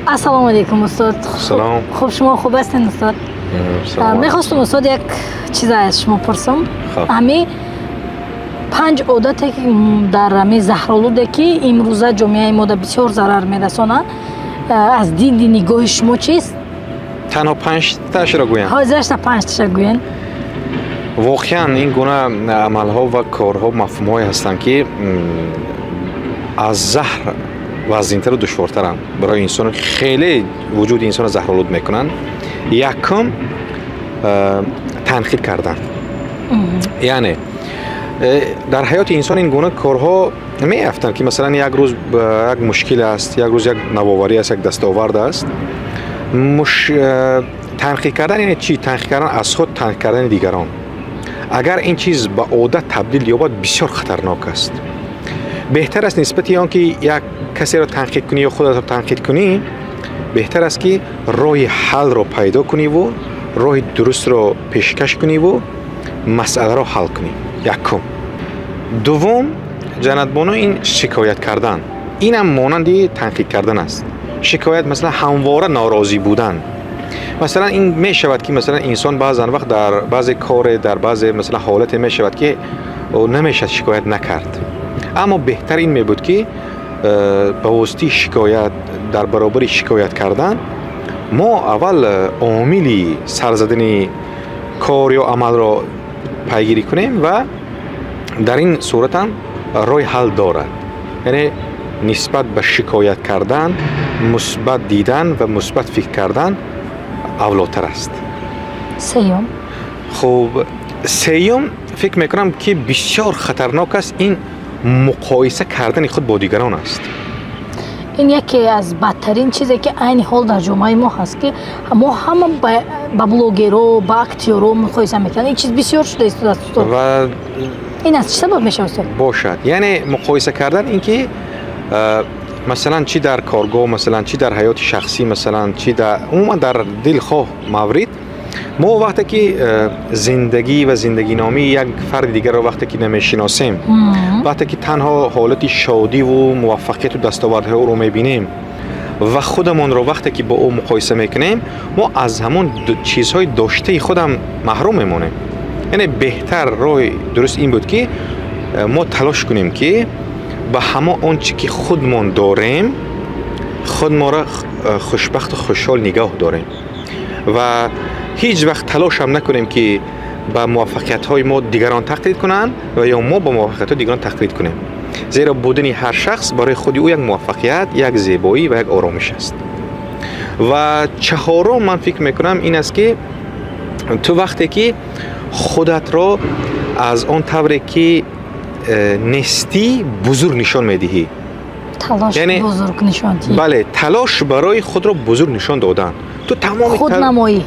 Ассалому алайкум, устод. Салом. Хуб, шумо хуб ҳастед, устод? Мехостум, устод, як чиз аз шумо пурсам. Ҳами панҷ одате ки дар ҳами заҳролуде ки имрӯза ҷомеаи мода бисёр зарар мерасонад, аз диди нигоҳи шумо чист? Танҳо панҷташро гӯям? Ҳозирашта панҷташа гӯен. Воқеан ин гуна амалҳо ва корҳо мафҳумҳое ҳастанд, ки аз заҳр вазнинтару душвортаранд барои инсон, хеле вуҷуди инсонро заҳролуд мекунанд. Якум, танқид кардан. Яъне дар ҳаёти инсон ин гуна корҳо меафтанд, ки масалан як рӯз як мушкил аст, як рӯз як навоварӣ аст, як дастовард аст. Танқид кардан яъне чӣ? Танқид кардан аз худ, танқид кардани дигарон. Агар ин чиз ба одат табдил ёбад, бисёр хатарнок аст. Беҳтар аст нисбати он ки як касеро танқид кунӣ ё худатро танқид кунӣ, беҳтар аст ки роҳи ҳалро пайдо куниву роҳи дурустро пешкаш куниву масъаларо ҳал кунӣ. Якум. Дуввум, Ҷаннатбону, ин шикоят кардан. Инам монанди танқид кардан аст. Шикоят, масалан, ҳамвора норозӣ будан. Масалан, ин мешавад, ки масалан инсон баъзан вақт дар баъзе коре, дар баъзе масалан ҳолате мешавад, ки намешавад шикоят накард. Аммо беҳтар ин мебуд, ки ба воситаи шикоят, дар баробари шикоят кардан, мо аввал омили сар задани кор ё амалро пайгирӣ кунем ва дар ин сурат ҳам роҳи ҳал дорад. Яъне нисбат ба шикоят кардан мусбат дидан ва мусбат фикр кардан авлотар аст. Сеюм? Хуб, сеюм фикр мекунам, ки бисёр хатарнок аст, ин муқоиса кардани худ бо дигарон аст. Ин яке аз бадтарин чизе ки айни ҳол дар ҷомеаи мо ҳаст, ки мо ҳама ба блогеро, ба актёро муқоиса мекунанд. Ин чиз бисёр шуда истодааст, устод. Ва ин аз чӣ сабаб мешавад, устод? Бошад. Яъне муқоиса кардан ин ки масалан чӣ дар коргоҳ, масалан чӣ дар ҳаёти шахсӣ, масалан чӣ дар умуман дар дилхоҳ маврид, мо вақте ки зиндагӣ ва зиндагиномии як фарди дигарро вақте ки намешиносем, вақте ки танҳо ҳолати шодиву муваффақияту дастовардҳои ӯро мебинем ва худамонро вақте ки бо ӯ муқоиса мекунем, мо аз ҳамон чизҳои доштаи худам маҳрум мемонем. Яъне беҳтар роҳи дуруст ин буд, ки мо талош кунем, ки ба ҳама он чи ки худмон дорем, худморо хушбахту хушҳол нигоҳ дорем ва ҳеҷ вақт талошам накунем, ки ба муваффақиятҳои мо дигарон тақлид кунанд ва ё мо ба муваффақиятҳои дигарон тақлид кунем. Зеро будани ҳар шахс барои худи ӯ як муваффақият, як зебоӣ ва як оромиш аст. Ва чаҳорум, ман фикр мекунам, ин аст, ки ту вақте ки худатро аз он тавре ки нестӣ бузург нишон медиҳӣ. Талош бузург нишон диҳӣ. Бале, талош барои худро бузург нишон додан. Ту тамоми худнамоӣ.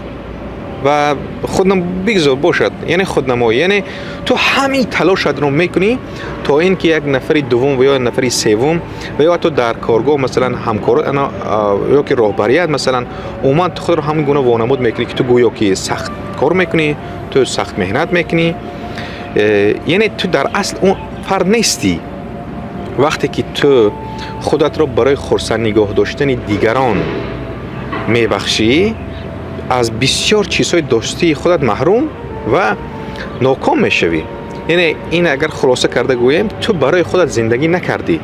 Ва худнам бигзор бошад, яъне худнамоӣ, яъне ту ҳамин талошатро мекунӣ то ин ки як нафари дуввум ва ё нафари севум ва ё ҳатто дар коргоҳ масалан ҳамкор ё ки роҳбарият, масалан, умуман ту худро ҳамин гуна вонамуд мекунӣ, ки ту гӯё ки сахт кор мекунӣ, ту сахт меҳнат мекунӣ. Яъне ту дар асл он фард нестӣ. Вақте ки ту худатро барои хурсанд нигоҳ доштани дигарон мебахшӣ, аз бисёр чизҳои доштии худат маҳрум ва ноком мешавӣ. Яъне ин агар хулоса карда гӯем, ту барои худат зиндагӣ накардӣ,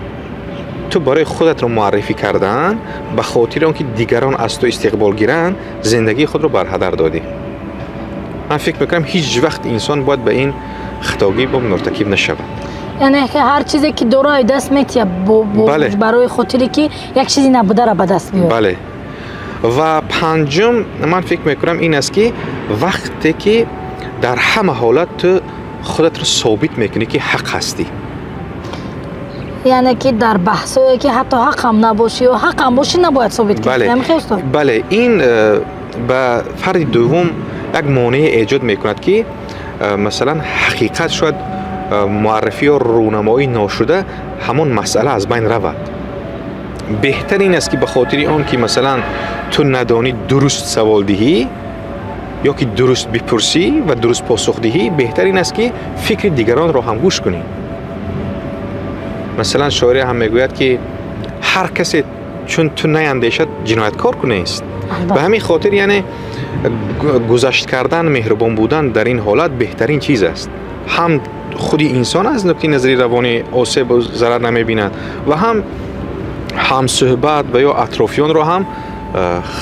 ту барои худатро муаррифӣ кардан ба хотири он ки дигарон аз ту истиқбол гиранд, зиндагии худро барҳадар додӣ. Ман фикр мекунам, ҳеҷ вақт инсон бояд ба ин хатогӣ бо муртакиб нашавад. Яъне ҳар чизе ки дорад, даст метиҳад барои хотире ки як чизи набударо ба даст биёрад. Бале. Ва панҷум, ман фикр мекунам, ин аст, ки вақте ки дар ҳама ҳолат ту худатро собит мекунӣ, ки ҳақ ҳастӣ. Яъне ки дар баҳсое ки ҳатто ҳақам набошӣ ё ҳақам бошӣ, набояд собит кунӣ. Бале, ин ба фарди дуввум як монеа эҷод мекунад, ки масалан ҳақиқат шояд муаррифӣ ё рӯнамоӣ ношуда, ҳамон масъала аз байн равад. Беҳтар ин аст, ки ба хотири он ки масалан ту надонӣ дуруст савол диҳӣ ё ки дуруст бипурсӣ ва дуруст посух диҳӣ, беҳтар ин аст, ки фикри дигаронро ҳам гӯш кунӣ. Масалан, шоире ҳам мегӯяд, ки ҳар касе Чун ту наандешад, ҷинояткор нест. Ба ҳамин хотир, яъне гузашт кардан, меҳрубон будан дар ин ҳолат беҳтарин чиз аст. Ҳам худи инсон аз нуқтаи назари равонӣ осеб зарар намебинад ва ҳам ҳамсӯҳбат ва ё атрофиёнро ҳам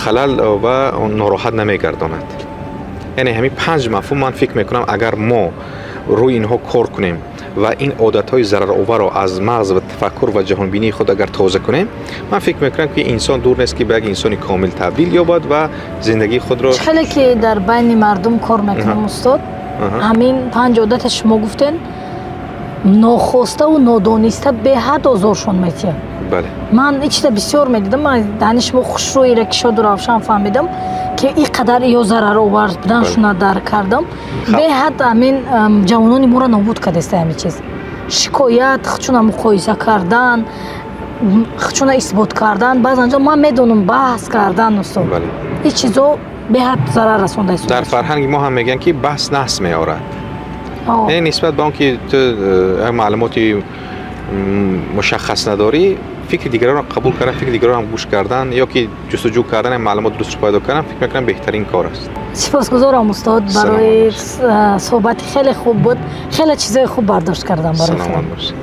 халал ва нороҳат намегардонад. Яъне ҳамин панҷ мафҳум, ман фикр мекунам, агар мо рӯи инҳо кор кунем ва ин одатҳои зарароварро аз мағз ва тафаккур ва ҷаҳонбинии худ агар тоза кунем, ман фикр мекунам, ки инсон дур нест, ки ба як инсони комил табдил ёбад ва зиндагии худро. Хеле ки дар байни мардум кор мекунам, устод, ҳамин панҷ одате шумо гуфтен нохоставу нодониста беҳад озоршон метиҳад. Ман ин чиза бисёр медидам. Ман даҳни шумо хушрӯира кишоду равшан фаҳмидам, ки ин қадар ё зараровар буданшуна дарк кардам. Беҳад ҳамин ҷавонони моро нобуд кардеста ҳамин чиз: шикоят, худшуна муқоиса кардан, худшуна исбот кардан, баъзан ҷо ман медонам, баҳс кардан. Устод, ин чизо беҳад зарар расонда. Дар фарҳанги мо ҳам мегӯянд, ки баҳс наҳс меорад. Яъне нисбат ба он ки ту маълумоти мушаххас надорӣ, фикри дигаронро қабул кардан, фикри дигаронро ҳам гӯш кардан ё ки ҷустуҷӯ кардан, маълумот дурустро пайдо кардан, фикр мекунам, беҳтарин кор аст. Сипосгузорам, устод, барои суҳбати хеле хуб буд. Хеле чизои хуб бардошт кардам барои. Саломат бошед.